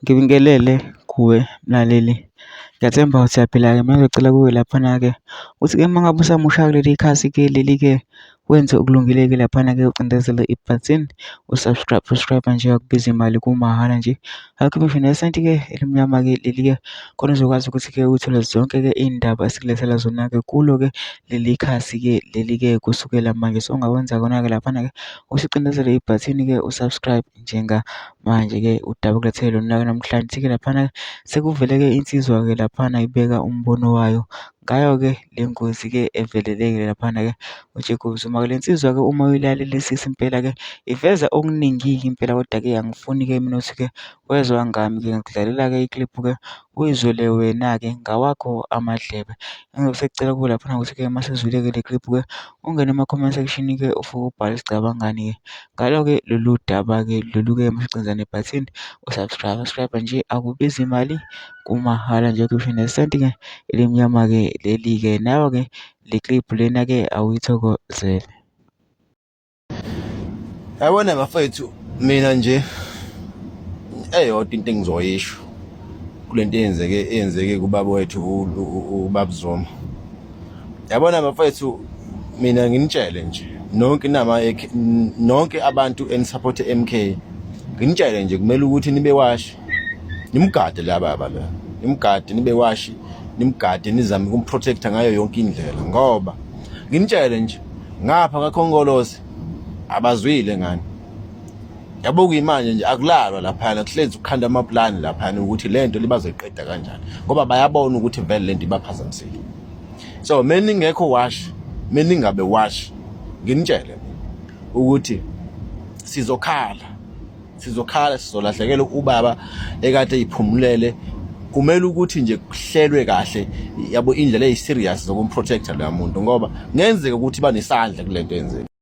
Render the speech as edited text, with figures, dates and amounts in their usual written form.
Ngibingelele kuwe mlaleli. Ngiyathemba ukuthi uyaphila-ke. Mina ngizocela kuwe laphana-ke ukuthi-ke uma ngabe usamusha kuleli khasi-ke leli-ke wenze okulungile-ke laphana-ke ucindezele ibhathini u-subscribe, subscribe nje akubizi imali kumahhala nje. Akukho ngisho nesenti-ke elimnyama-ke leli-ke khona uzokwazi ukuthi-ke uthole zonke-ke iy'ndaba esikulethela zona-ke kulo-ke leli khasi-ke leli-ke kusukela manje. So ongakwenza kona-ke laphana-ke usucindezele ibhathini-ke u-subscribe. Njengamanje-ke udaba okulethele lona-ke namhlanje-ke laphana sekuvele-ke insizwa-ke laphana ibeka umbono wayo ngayo-ke le ngozi-ke evelele-ke laphana-ke uJacob Zuma-ke. Le nsizwa-ke uma uyilalelisisa impela-ke iveza okuningi-ke impela kodwa-ke angifuni-ke mina ukuthi-ke wezwa ngami-ke ngikudlalela-ke ikliphu-ke uyizwele wena-ke ngawakho amadlebe. Engizobe sekucela kuwe laphana ukuthi-ke uma sesizwile-ke le kliphu-ke ungene ema-comment section-ke ufike ubhale ucabangani-ke ngalo-ke lolu daba-ke lolu-ke masicinza nebhathini u-subscribe, subscribe nje akubizi imali kumahhala nje kusho nesenti-ke elimnyama-ke leli-ke nawe-ke le clip lena-ke awuyithokozele. Yabona bafethu mina nje eyodwa into engizoyisho kulento eyenzeke eyenzeke kubaba wethu ubaba Zuma. Yabona bafethu mina nginitshele nje nonke nama nonke abantu enisupport MK nginitshele nje kumele ukuthi nibe washi nimgade la baba la nimgade nibe washi nimgade nizame ukumprotecta ngayo yonke indlela ngoba nginitshele nje ngapha kakhongolose abazwile ngani yabo kuyimanje nje akulalwa laphana kuhlezi ukukhanda amaplani laphana ukuthi le nto libazoyiqeda kanjani ngoba bayabona ukuthi vele le nto ibaphazamisile so meningekho wash meningabe wash nginitshele ukuthi sizokhala sizokhala sizolahlekelwa ubaba ekade iphumulele kumele ukuthi nje kuhlelwe kahle yabo indlela eyi-serious zokumprotecta loya muntu ngoba kungenzeka ukuthi banesandla kule nto yenzeka.